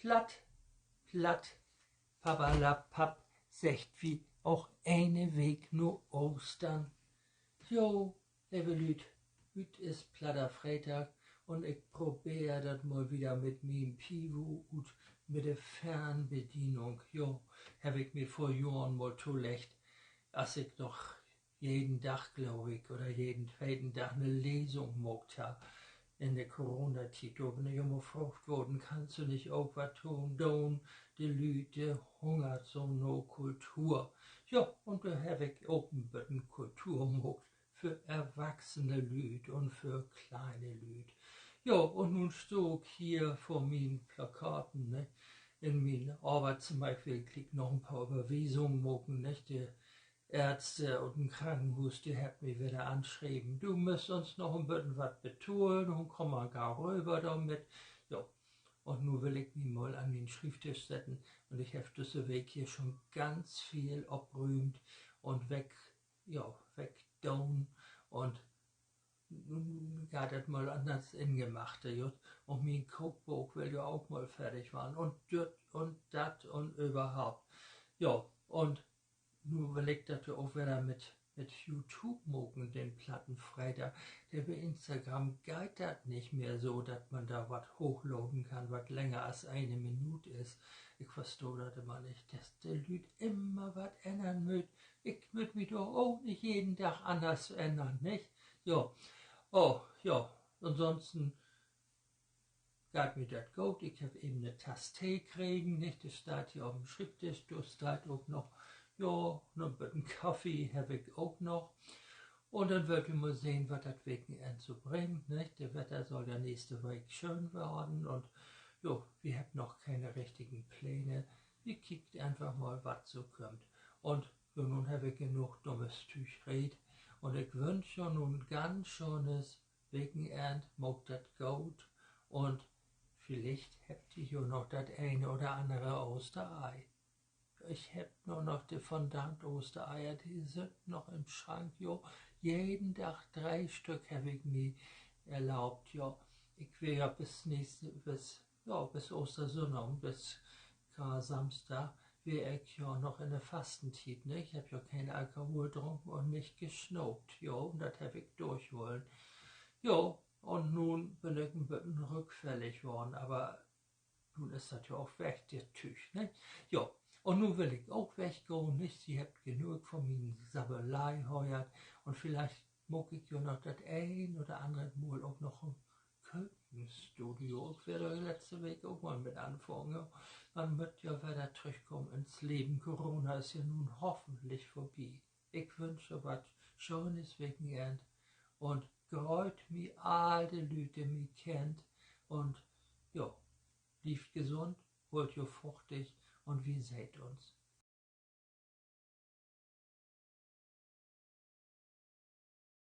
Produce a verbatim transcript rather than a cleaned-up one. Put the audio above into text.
Platt, platt, papperlapapp, seggt wi ok ene Week na Oostern. Jo, leve Lüüd, hüüt is platter Freedag un ik probeer dat mal wieder mit mien Pivo ut, mit de Fernbedienung. Jo, heff ik mi vör Johren mal toleggt, as ik noch jeden Dag, glööv ik, oder jeden tweten Dag 'ne Lesung maakt harr in de Coronatiet. Dor bün ik jümmer fraagt worrn: Kannst du nich ok wat doon? De Lüüd, de hungert so na Kultur. Jo, un dor heff ik ok en beten Kultur maakt för erwachsene Lüüd un för kleine Lüüd. Jo, un nu stah ik hier vör mien Plakaten, ne, in mien Arbeitszimmer. Ik will gliek noch en poor Överwiesungen maken, nich? De Ärzte ut 'n Krankenhuus, de hebbt mi wedder anschreven: Du müsst uns noch en beten wat betahlen, un kumm man gau röver dormit. Jo, un nu will ik mi mal an mien Schrievdisch setten, un ik heff düsse Week hier schon ganz veel oprüümt un weg, ja, wegdoon. Un nu geiht dat mal an dat Ingemachte, jo. Un mien Kookbook will ja ok mal fertig warrn. Un düt un dat un överhaupt. Ja, un nu will ik dat ja ok wedder mit, mit YouTube maken, den platten Freedag. Denn bi Instagram geiht dat nich mehr so, dat man dor wat hoochladen kann, wat länger as ene Minuut is. Ik verstah dat immer nich, dat de Lüüd immer wat ännern mööt. Ik mööt mi doch ok nich jeden Dag anners ännern, nich? Jo. Oh, ja. Ansonsten geiht mi dat goot. Ik heff even 'ne Tass Tee kregen, nich? De steiht hier op 'n Schrievdisch, dor steiht ok noch, ja, 'n beten Kaffee heff ik ok noch. Un denn wüllt wi mal sehn, wat dat Wekenenn so bringt, nich? De Wetter sall ja nächste Week schöön warrn un, jo, wi hebbt noch kene richtigen Pläne. Wi kiekt eenfach mal, wat so kümmt. Un jo, nu heff ik genoog dummes Tüüg reedt. Un ik wünsch jo nu en ganz schönes Wekenenn, maakt dat goot un villicht hebbt ji jo noch dat ene oder annere Oosterei. Ik heff nu noch de Fondant-Oostereier, de sünd noch in'n Schrank, jo. Jeden Dag dree Stück heff ik mi erlaubt, jo. Ik weer ja bis nächste, bis, ja, bis Oostersünnavend, bis Karsamstag weer ik ja noch in de Fastentiet, ne? Ik heff ja keen Alkohol drunken un nich gesnoopt, jo, un dat heff ik dörchhollen. Jo, un nu bün ik en beten rückfällig worrn, aver nu is dat ja ok weg, dat Tüüg, ne? Jo, un nu will ik ok weggahn, nich? Se hebbt genoog von mien Sabbelei höört un villicht maak ik jo noch dat een oder annere Mal ok noch en Kökenstudio. Ik weer dor letzte Week ok mal mit anfungen. Man mutt ja wedder trüchkamen in't Leven. Corona is ja nu hoffentlich vörbi. Ik wünsch jo wat schönes Wekenenn un grööt mi all de Lüüd, de mi kennt. Un jo, blievt gesund, hollt jo fuchtig un wi seht uns.